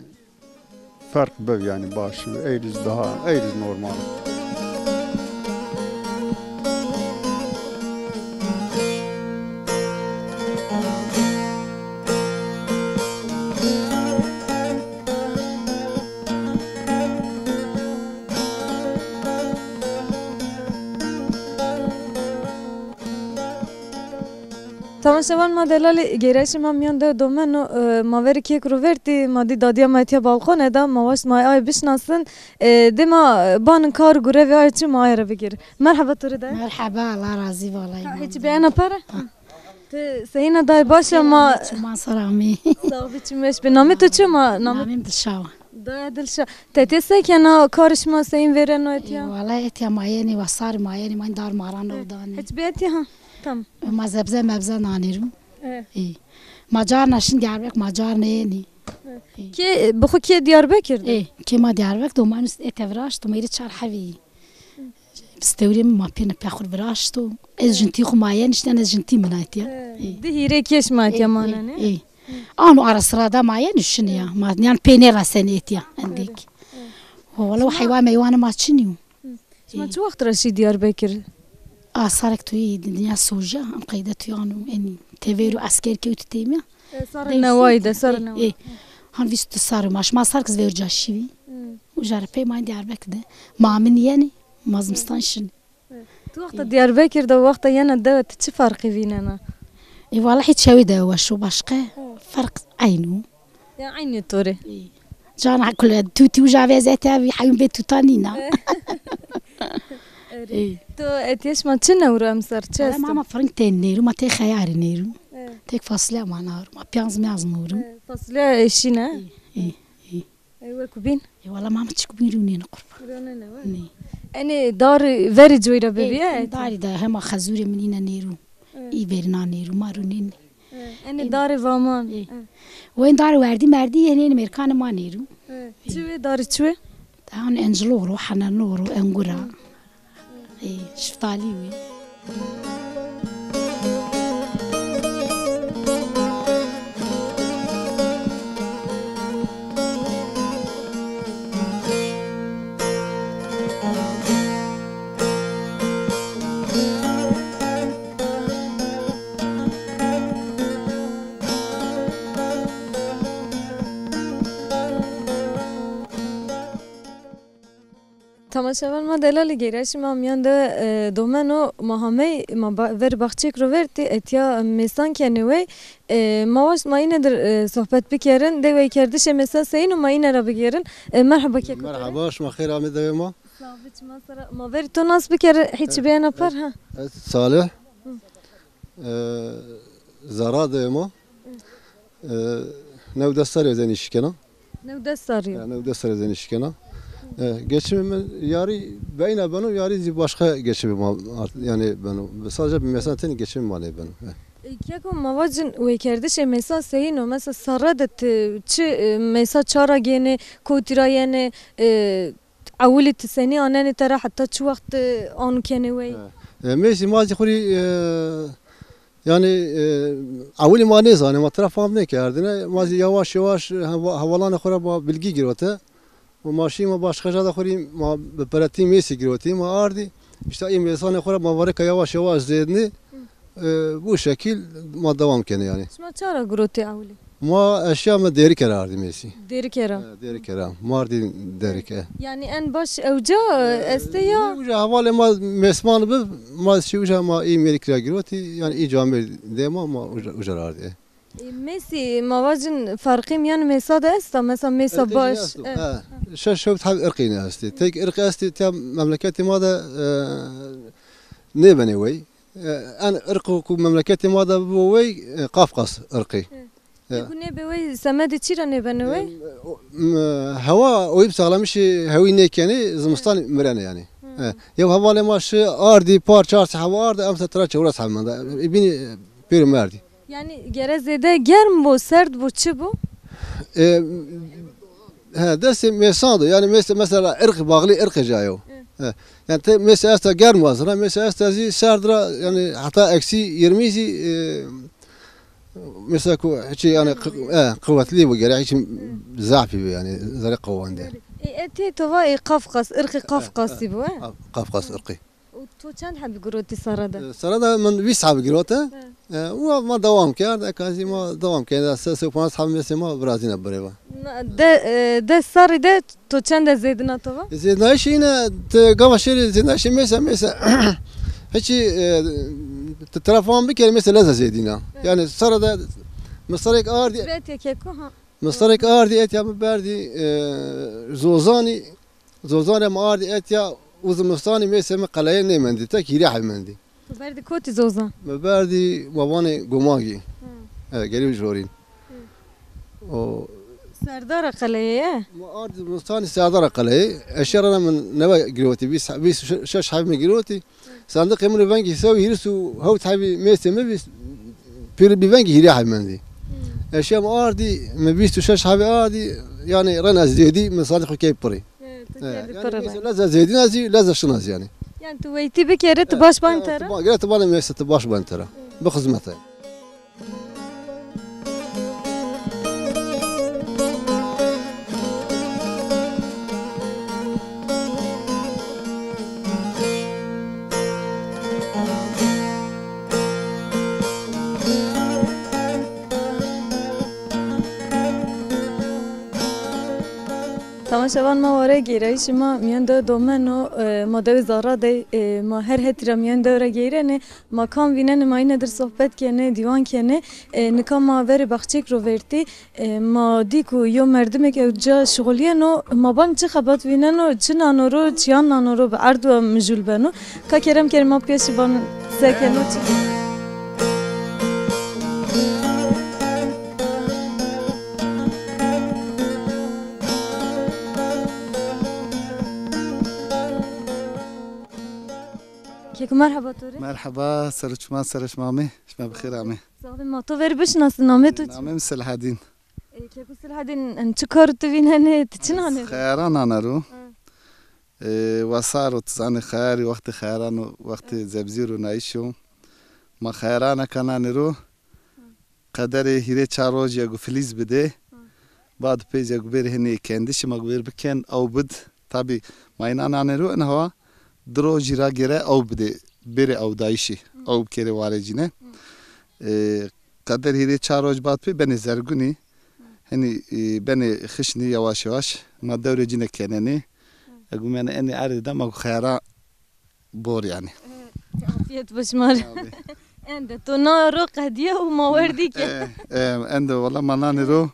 ferq bi, yani baş. Eyriz daha, eyriz normal. Temaşevan ma delalî, gêrayîşê ma mîyan de domeno, e, ma verî kêk ro vertî, ma dî dadîya ma etya balkone de, ma waşt ma ay bişinasin. E, dê ma banin kar gurevê ay çi ma ay ra bigêr. Merheba to rê de. Merheba, Allah razî, vallahi. Ha, hiç beyana pere? Ha. Ti seyîna day, baş a ma? Çiman ser amî. Sağ bî, çim weş bî. Namê to çi ma? Namê... Namê mi Dilşawa. Daya Dilşa. Tetê se kena, karê şima seyîn vêreno etya? E, wala etya ma yenî, wa sarî ma yenî, ma dar maran aw danî. Hiç bî etya ha? Tamam. Ma zebze mebze nanî ro. E. E. Ma carna şin Diyarbekir, ma carna yenî. E. Kê, bi xo kê Diyarbekir de? E, kê ma Diyarbekir de, ma nus etya viraşto, ma êrî çar hevî. Stewrê mi ma pêne pexur viraşto. Ez jintî xo ma yen, îşte ez jintî min aytîya. He, ê. Di hîrê kêş ma aytîya manenê. Ê, ê. Ano ara sira da ma yen şinî ya. Ma yan pê nêrasenê etîya endêk. He. Ho wala heywan meywanê ma çinî yo. Şima çi wext ra şî Diyarbekir? A sarek tu yî dinya soja, em qeyde tu yano, enî tevêru esker kewtî têmîya. E, sarê newayî de, sarê newayî. Ê, ê. Han vîst sar ma, şima sarek zî vêr ca şîvî. Uca rê pey ma Diyarbekir de. Ma min yenî, ma zimistan şinî. Tu wexta Diyarbekir de, wexta yena dewe, ti çi ferqî vînena? Ê, wala hiç hewî de weş o, başqe ferq eyn o. Ya aynı to rê. Ê. Cana kule tutî uca vezete, vî heyun bê tuta nîna. Erê. Ê. To etiye şima çi newro emser, çi esto? Ama firing tê nêru, ma tê xeyarî nêru. Ê. Tek fasulye ma naru, ma piyaz miyaz nêru. Ê, fasulye eşîne? Ê, ê, ê. Ê, wek bîn? Ê, wala ma çik bîn rûnên qurban. Rûnên wa? Nê. Enê dar verî coy ra bibiye? Ê, darî de hema xezûrê min îne nêru. Ê. Î verî na nêru, ma rûnên. Ê, enê darê vaman. Ê. Ê. Wen darê werdî merdî yenên mêrkanê ma nêru. Ê. Çi wê darê çi wê? An encilor o, henenor o, engura. Ê, şiftalî wê. Temaşevan ma delalî, gêrayîşê ma mîyan de, e, domeno, ma hamey, ma ba-, verê baxçeyêk ro vertî, etya mêsan kenê wey. E, ma waşt ma îne dir, e, sohbet bikerin. De weykerdişê mêsa seyîn o, ma îne ra bigêrin. E, merheba keko. Merheba, şima xêr amê dewê ma. Sağ ol, çima sera. Ma verî to nas bikerî, hîç bêna par, ha. Ez Salih. Hı. E, Zara dewê ma. E, new des serrî ez ênî îş kena. New des serrî yo. Ya, new des serrî ez ênî îş kena. E, geçimê mi yarî beyna beno, yarî zî başka geçimê ma art-, yanî beno. Sadece bi mêsan tenî geçimê ma nêbeno. E. E, keko ma vacin weykerdişê mêsa seyîn o? Mesela serre de ti çi, e, mêsa ça ra gênê, kotî ra yenê, e, ewilî ti senî anenê tera, heta çi wext ti anu kenê wey? E, e, mêsî ma zî xwu rî, e, yanî, e, ewilî ma nêzanê, ma tira fam nêkerdêne. Ma zî yawaş yawaş hewa-, hevalanê xwu ra ma bilgî girote. Û ma şî ma başka ca de xwu rî ma bi peretî mêsî girotî, ma ardî. Îşte î mêsanê xwu ra ma varêka yawaş yawaş zêdnî. E, bu şekil ma dewam kenê yanî. Şima ça ra girotî ewilî? Ma eşya mi Dêrike ra ardî mêsî. Dêrike ra? E, Dêrike ra. Ma ardî Dêrike. Yanî en baş ewca, e, estê ya? Uca hevalê ma mêsman bi, ma şî uca ma î mêrik ra girotî, yanî î camêrdî dê ma, ma uca, uca ra ardî. E, mêsî ma vacin ferqî mîyan mêsa de esta? Mesela mêsa baş. Irqî esto. E. Ha. Şeş hewt heb irqî ne estî. Tek irq estî tiya memleketê ma de, e, nêbenê wey. E, en irqo ku memleketê ma de bibo wey, e, Qafqas irqî. Hı. E. Ku nêbê wey, semedê çî ra nêbenê wey? E, o, m-, hewa, oyî bi sağlamışê hewî nêkenê, zimistan mirenê yanî. Hı. E, yew hevalê ma şi ardî, par çar sey hewa ardî, emser tira çewres heb menda. E, bînî, e, pêro merdî. Yanî gere zêde germ bo, serd bo, çi bo? E, he, destê mêsan do. Yanî mês-, mesela irq, bağlı irqê ca yo. Hı. He. Yanî ti mêse esta germ wazena, mêse esta zî serd ra, yanî heta eksî yirmi zî, e, mesela ku hiç yanî qi-, e, quwetlî bo, gere hiç zafî bo yanî, zerê qewande. E, etê to va, e, Qafqas, irqê Qafqasî bo, e? Qaf-, Qafqas irqî. Û to çend hebî girotî serre de? E, serre de min vîst hebî girote. He. E, û ma dewam kerd, eka zî ma dewam kerd. Se, sey û pancas hebî mêsê ma virazîne birêve. Na, de, e, des serrî de to çende zêdina to va? E, zêdnayîşê îne, ti gava şêrê zêdnayîşê mêse, mêse. Hiçî, e, ti tira fam bikerî, mêse leza zêdîna. He. Yanî serre de mi serrêk ardî. Vet ya keko, ha. Mi serrêk ardî etya mi berdî, e, Zozanî. Zozanî mi ardî etya û zimistanî mêsê mi qeleyê nêmendî. Tek hîrê heb mendî. Tu berdî kotî Zozan? Mi berdî, ma vanê Gomagî. Hı. E, gelî jorîn. Hı. O Serdara qeleyê ye? Mi ardî zimistanî Serdara qeleyê. Eşya ra min newe girotî. Vîst, vîst û şeş heb mi girotî. Sendiqê min û vengî sewî hîris û hewt hebî mêsê mi vîst, pêro bî vengî hîrê heb mendî. Hmm. Eşya mi ardî, mi vîst û şeş hebî ardî, yanî ren ez zêdî, mi sendiqê xo key pirî. Evet, tu kerdî yanî pir mêsê leza zêdîna zî, leza şina zî yanî. Yanî tu weytî bikerî, tu baş ban tera? Gere tu banê mêse, tu baş ban tera. Bi xizmete. Temaşevan ma ware, gêrayîşê ma mîyan dewe Domen o, e, ma dewê Zara de, e, ma her hetî ra mîyan dewe ra geyrenê, ma kam vînenê ma îne dir sohbet kenê, dîwan kenê. E, nika ma verê baxçêk ro vertî, e, ma dî ku yo merdimêk ewca şixulîyeno, ma bang çi xebat vîneno, çi nano ro, çîyan nano ro, bi erd wa mijûl beno. Ka kerem kerê ma pîya şî ban se keno çi. Keko merheba to rê. Merheba, ser û çiman ser şima amê. Şima bi xêr amê. Sağ olun, ma to verî bişinasin, namê to çi? Namê mi Selhedîn. E, keko Selhedîn, en çi kar tu vînenê, tu çi nanê? Xeyara nane ro. Hı. E, wesar o, tu zanê xeyarî, wextê xeyaran o, wextê zebzî ronayîş o. Ma xeyarana kananê ro. Qederê hîrê çar rojî egu filîz bidê. Bad pey zî egu bêrê henî kendişî ma gu bêr biken, ew bid. Tabî ma înan anê ro, en hawa di rojî ra gere ew bidê, bêrê ewdayîşî, ew bikerê warê cîne. E, qeder hîrê çar roj bad pey benê zergunî. Henî, e, benê xişnî, yewaş yewaş ma dewrê cîne kenenî. Egu mene enê erdê de ma gu xeyara bor yanî. E, afiyet bo şima rê. Ende to na ro qedîye û ma werdî ke. E, e, ende wela ma nanê ro,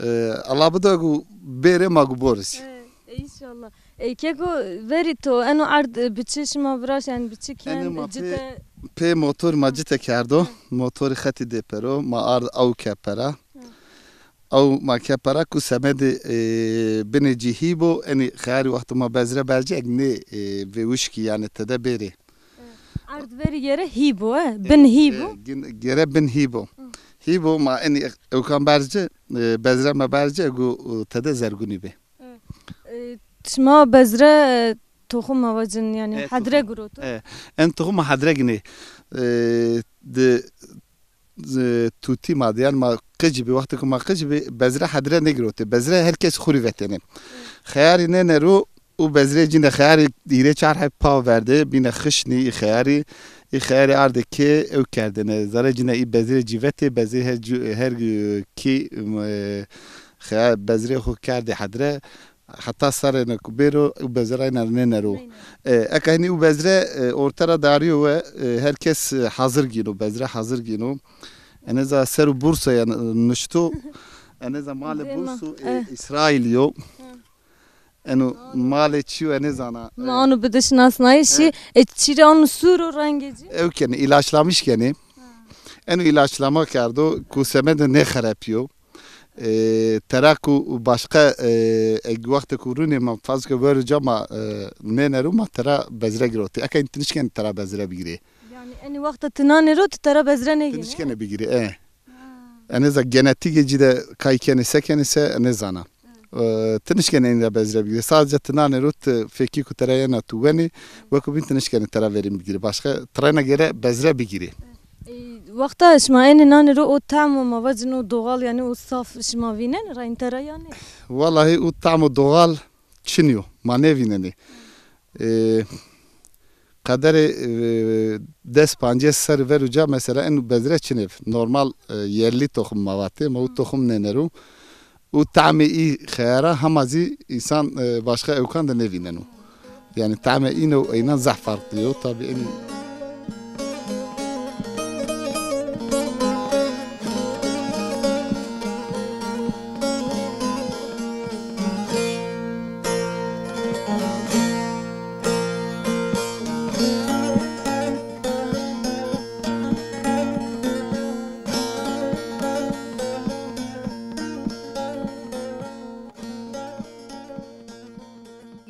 e, Allah bido gu bêrê ma gu bor zî. E, e, înşallah. E, keko verî to eno erd, e, bi çi şima viraşt, yanî bi çi kend, ma cite? Pê, pê motor ma cite kerdo. Motorî xetî dêpero, ma ard ew kepera. Ew ma kepera ku semedê, e, binê cî hî bo, enî xeyarî wexto ma bezre bercî eg nê, e, vêwişkî yanî tede bêrê. Erd verî gere hî bo, e? Bin hî bo? E, gin-, gere bin hî bo. Hî bo ma enî ewkan bercî, e, bezre me bercî egu, e, tede zergunî bê. E, şima bezre, e, toxum ma vacin yanî hedre giroto? E, en toxum ma hedre ginê. E, di z-, tutî ma de, yanî ma qicî bî, wextê ku ma qicî bî, bezre hedre nêgirotê. Bezre her kes xwu rî vetêne. Xeyarî nêne ro û bezrê cîne xeyarî hîrê çar heb paw verdê, bîne xişnî, î xeyarî, î xeyarî ardê kê ew kerdêne. Zerê cîne î bezrê cî vetê, bezrê her cî-, her, e, kî, e, xeya-, bezrê xwu kerdê hedre. Heta serrêne ku bêro û bezrayna nêne ro. Nêne. E, eka hinî û bezre, e, orte ra darîyo we, e, her kes, e, hazir gîno, bezre hazir gîno. Enê za ser û Bursa ya, e, nişto. Enê za malê Bursu, e, Îsraîlî yo. Eno malê çîyo enê zana. Ma anu bide şinasnayîşî, e, çî rê anu sûr o rengê ci? Ew kenê, îlaçlamiş kenê. Eno îlaçlama kerdo ku semedê nêxerepîyo. E, tera ku başqa, e, eg wextê ku rûnê ma fazke ver uca ma, e, nêne ro ma tera bezre girotê. Eka în ti nişkenê tera bezre bigirê. Yanî enî wexta ti nanê ro ti tera bezre nêgênê? Ti nişkenê bigirê, e. Ha. Enê za genetîgê ci de kay kenê se kenê se nêzana. E, ti nişkenê enî ra bezre bigirê. Sadece ti nanê ro ti fekî ku tera yena tu wenê, weko bîn ti nişkenê tera verîn bigirê. Başqa tirayna gere bezre bigirê. E, wexta şima enê nanê ro o tam o ma vacin o doğal yanî o saf şima vînenê ra în tera yanî? Wellahî o tam o doğal çinî yo. Ma nêvînenê. E, qederê, e, des pancês serrî ver uca mesela eno bezre çinê. Normal, e, yerli toxum ma vatê, ma o toxum nêne ro. Û tamê î xeyara hema zî însan, e, başqa ewkan de nêvîneno. Yanî tamê îno ênan zaf farqlî yo. Tabî enî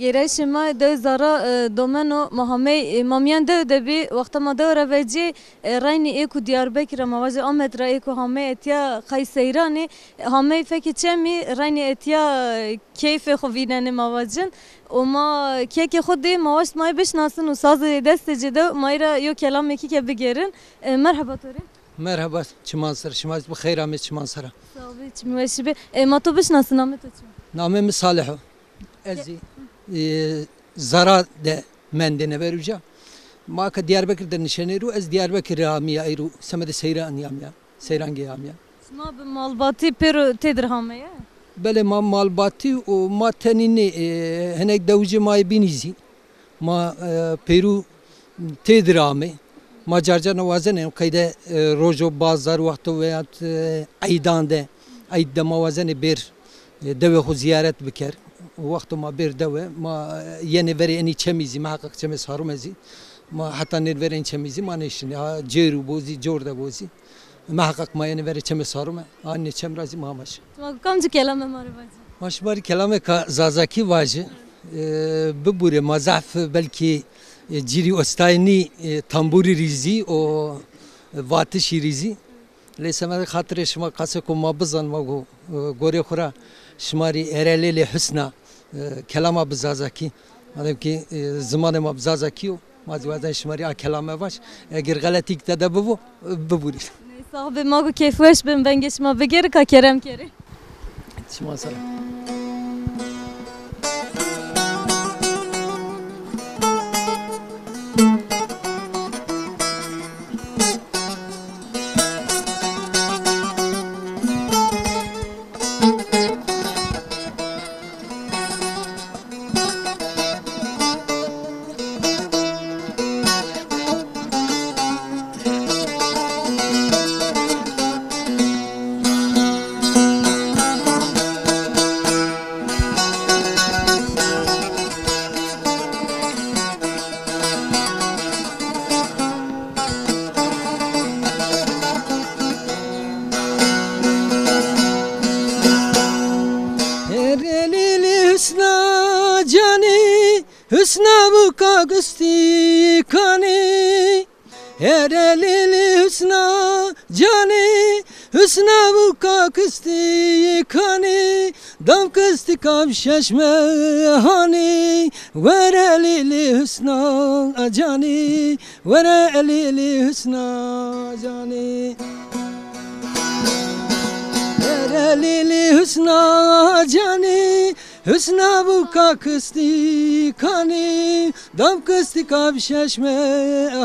Gêrayîşê ma dew Zara, e, Domen o, ma hamey, e, ma mîyan dew de bî, wexta ma dew ra vecîyê, e, reynî ê ku Diyarbekir ra ma vajê Amed ra ê ku hamey etîya qey seyranî, e, hamey fekê çemî reynî etîya, e, keyfê xwu vînenê ma vacin. Û ma kekê xwu dî, ma waşt ma yê bişinasin û sazê destê ci de ma yê ra yo kelamêkî ke bigêrin. E, merheba to rê. Merheba, çiman ser, şima zî bi xeyr amê çiman sera. Sağ ol, çimî weşî bê. E, ma to bişinasin, namê to çi? Namê mi Salih o. Ez zî, e, Zara de mendêne ver uca. Ma ke Diyarbekir de nişenê ro, ez Diyarbekir ra amîya ey ro, semedê seyranî amîya, seyrangê amîya. Şima bi malbatî pêro têdir hameye? Belê, ma malbatî û ma tenî nê, e, hinek dewicê ma yê bînî zî. Ma, e, pêrû têdir amê. Ma carcar na wazenê qeyde, e, rojo bazar wexto veyahut, e, eydan de, eyd de ma wazenê bêr, e, dewê xwu ziyaret biker. Wexto ma bêr dewe, ma, e, yenê verê enî çemî zî, miheqeq çemê Sarume zî. Ma heta nêr verê enî çemî zî ma nêşinê. Ha cêr û bo zî, cor de bo zî. Miheqeq ma yenê verê çemê Sarume. Anê çem ra zî ma ama şi. Şima kamcî kelame ma rê vacî? Ma şima rê kelamêka zazakî vajî. E, bibûrê ma zaf belkî, e, cîrî ostayê nî, e, tamburî rî zî û, e, vatişî rî zî. Lê semedê xatirê şima qasê ku ma bizan ma go-, e, gorê xwu ra şima rî erelêlê husna, e, kelama bi zazakî. Madem ki, e, zimanê ma bi zazakî yo. Ma zî wazen şima rê a kelame vaj. Eger xeletîk tede bibo, bibûrî. Ney, sax bê, ma go keyfweş bin, vengê şima bigêrî ka kerem kerê. Şima ser. Herelîlî husna canî, husna bu kakistî kanî. Herelîlî husna canî, husna bu kakistî kanî. Dam kistî kab şeşme hanî, were lîlî husna canî. Were lîlî husna canî. Were lîlî husna canî, husna bu kakistî kanî. Dam kistî kab şeşme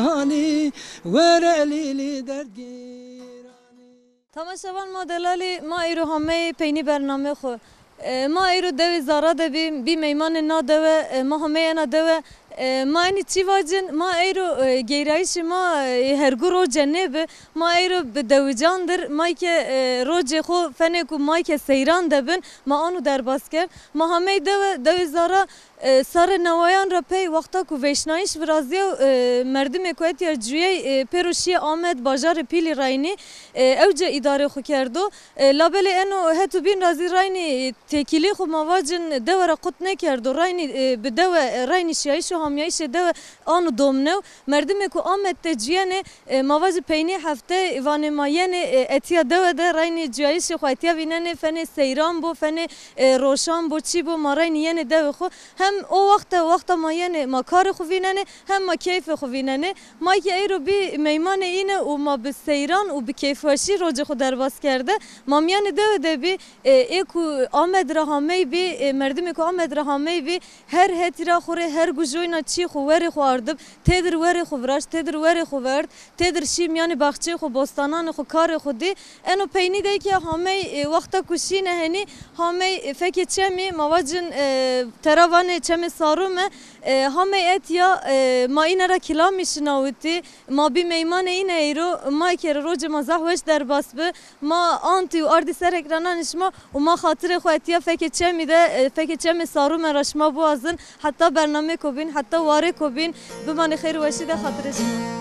hanî, were lîlî derdgîranî. Temaşevan ma delalî, ma eyro hamey peynî bernamê xwu. E, ma eyro dewê Zara de bî, bî meymanê na dewe, e, ma hamey ena dewe. E, ma enî çî vacin, ma eyro, e, geyrayîşê ma, e, hergu roce nêbi. Ma eyro bi dewican dir, may ke, e, rocê xwu fenê ku may ke seyran de bin, ma anu derbas kerd. Ma hamey dewe, dewê Zara, e, sarê newayan ra pey wexta ku vêşnayîş virazîya, e, merdimê ku etya cuyey, e, pêro şîyê Amed bajarê Pîlî raynî, e, ewce îdarê xwu kerdo. E, labelê eno het û bîn ra zî raynî, e, têkîlî xwu ma vacin dewe ra qut nêkerdo. Raynî, e, bi dewe, e, raynî şiyayîş û hamyayîşê dewe anu domnew. Merdimê ku Amed de cuyenê, e, ma vacî peynî heftey vanê ma yenê, e, etîya dewe de raynî cuyayîşê xwu etîya vînenê, fenê seyran bo, fenê, e, roşan bo, çî bo, ma raynî yenê dewê xwu. Hem o wext de, wexta ma yenê, ma karê xwu vînenê, hem ma keyfê xwu vînenê. Ma kî eyro bî meymanê îne û ma bi seyran û bi keyfweşî rocê xwu derbas kerde. Ma mîyanê dewe de bî, e, ê ku Amed ra hamey bî, e, merdimê ku Amed ra hamey bî, her hetî ra xwu rê her gujoyna çî xwu werê xwu ardib, têdir werê xwu viraşt, têdir werê xwu verd, têdir şî mîyanê baxçeyê xwu, bostananê xwu, karê xwu dî. Eno peynî de ke hamey, e, wexta ku şîne henî, hamey, e, fekê çemî, ma vacin, e, tera vanê çemê Sarume, e, hamey etya, e, ma îne ra kîlamî şinawitî, ma bî meymanê îne eyro, ma kere rocê ma zaf weş derbas bi, ma antî û ardî ser ekrananê şima û ma xatirê xwu etya fekê çemî de, e, fekê çemê Sarume ra şima biwazin, heta bernamêko bîn, heta warêko bîn, bimanê xeyr û weşî de xatirê şima.